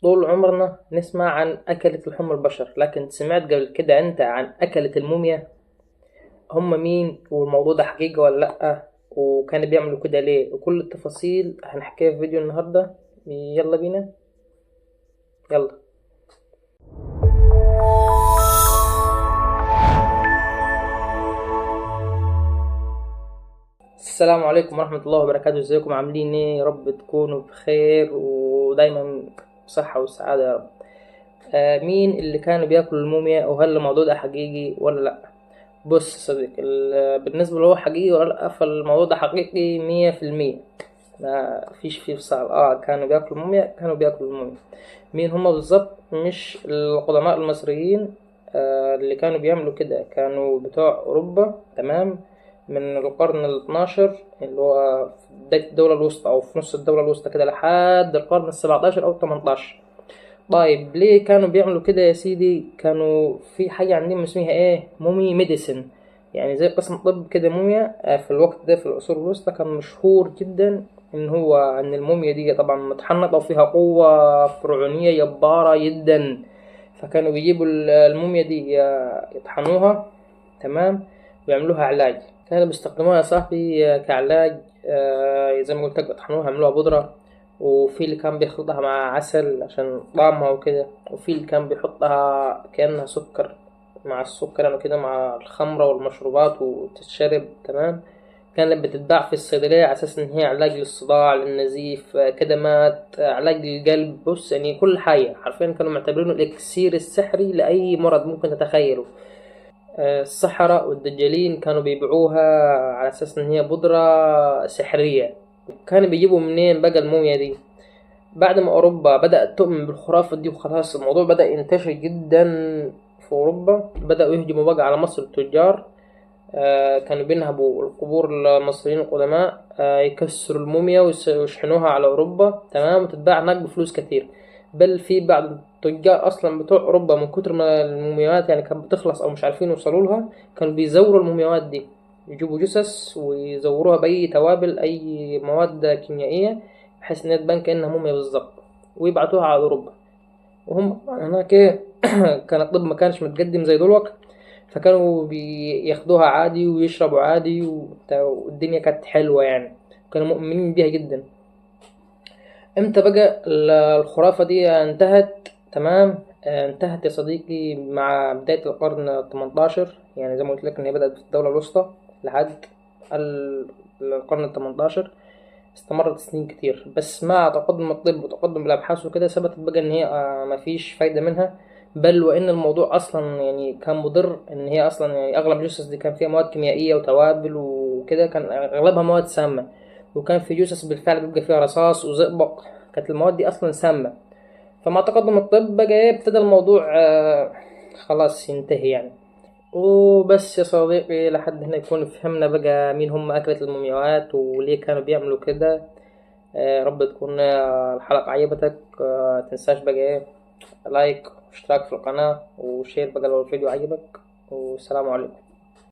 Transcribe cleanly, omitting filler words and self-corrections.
طول عمرنا نسمع عن أكلة لحوم البشر، لكن سمعت قبل كده أنت عن أكلة الموميا؟ هم مين؟ والموضوع ده حقيقة ولا لأ؟ وكانوا بيعملوا كده ليه؟ وكل التفاصيل هنحكيها في فيديو النهاردة. يلا بينا، يلا. السلام عليكم ورحمة الله وبركاته. ازيكم، عاملين ايه؟ يا رب تكونوا بخير ودايما بصحة وسعادة يا رب. مين اللي كانوا بياكلوا الموميا، وهل الموضوع ده حقيقي ولا لا؟ بص يا صديقي، بالنسبة اللي هو حقيقي ولا لا، فالموضوع ده حقيقي 100%، ما فيش فيه فصال. كانوا بياكلوا الموميا، كانوا بياكلوا الموميا. مين هما بالظبط؟ مش القدماء المصريين اللي كانوا بيعملوا كده، كانوا بتوع أوروبا، تمام، من القرن الاتناشر اللي هو في بداية الدولة الوسطى أو في نص الدولة الوسطى كده لحد القرن السبعتاشر أو التمنتاشر. طيب ليه كانوا بيعملوا كده يا سيدي؟ كانوا في حاجة عندهم اسمها إيه؟ mummy medicine، يعني زي قسم طب كده موميا. في الوقت ده في العصور الوسطى كان مشهور جدا إن الموميا دي طبعا متحنطة وفيها قوة فرعونية جبارة جدا، فكانوا بيجيبوا الموميا دي، يطحنوها، تمام، ويعملوها علاج. كانوا بيستخدموها يا صاحبي، كعلاج، زي ما قلت لك بيطحنوها يعملوها بودرة، وفي اللي كان بيخلطها مع عسل عشان طعمها وكده، وفي اللي كان بيحطها كأنها سكر مع السكر يعني كده مع الخمرة والمشروبات وتتشرب، تمام. كانت بتتباع في الصيدلية على أساس إن هي علاج للصداع، للنزيف، كدمات، علاج للقلب، بص يعني كل حاجة حرفيا. كانوا معتبرينه الإكسير السحري لأي مرض ممكن تتخيله. السحرة والدجالين كانوا بيبيعوها على أساس إن هي بودرة سحرية. كانوا بيجيبوا منين بقى الموميا دي؟ بعد ما أوروبا بدأت تؤمن بالخرافة دي وخلاص الموضوع بدأ ينتشر جدا في أوروبا، بدأوا يهجموا بقى على مصر التجار. كانوا بينهبوا القبور المصريين القدماء، يكسروا الموميا ويشحنوها على أوروبا، تمام، وتتباع هناك بفلوس كتير. بل في بعض التجار أصلا بتوع أوروبا من كتر ما المومياوات كانت بتخلص أو مش عارفين يوصلوا لها، كانوا بيزوروا المومياوات دي، يجيبوا جثث ويزوروها بأي توابل، أي مواد كيميائية، بحيث إنها تبان كأنها موميا بالظبط، ويبعتوها على أوروبا. وهم هناك إيه؟ كان الطب ما كانش متقدم زي دلوقتي، فكانوا بياخدوها عادي ويشربوا عادي، والدنيا كانت حلوة يعني، كانوا مؤمنين بيها جدا. امتى بقى الخرافة دي انتهت؟ تمام، انتهت يا صديقي مع بداية القرن التمنتاشر، يعني زي ما قلت لك ان هي بدأت في الدولة الوسطى لحد القرن التمنتاشر، استمرت سنين كتير. بس مع تقدم الطب وتقدم الأبحاث وكده، ثبتت بقى ان هي، مفيش فايدة منها، بل وإن الموضوع أصلا كان مضر، إن هي أصلا أغلب الجثث دي كان فيها مواد كيميائية وتوابل وكده، كان أغلبها مواد سامة، وكان في جثث بالفعل بيبقى فيها رصاص وزئبق، كانت المواد دي أصلا سامة. فمع تقدم الطب بقى ابتدى الموضوع، خلاص ينتهي. وبس يا صديقي، لحد هنا يكون فهمنا بقى مين هم أكلة المومياوات وليه كانوا بيعملوا كده. رب تكون الحلقة عجبتك. تنساش بقى like واشتراك في القناة و share بقى لو الفيديو عجبك، والسلام عليكم.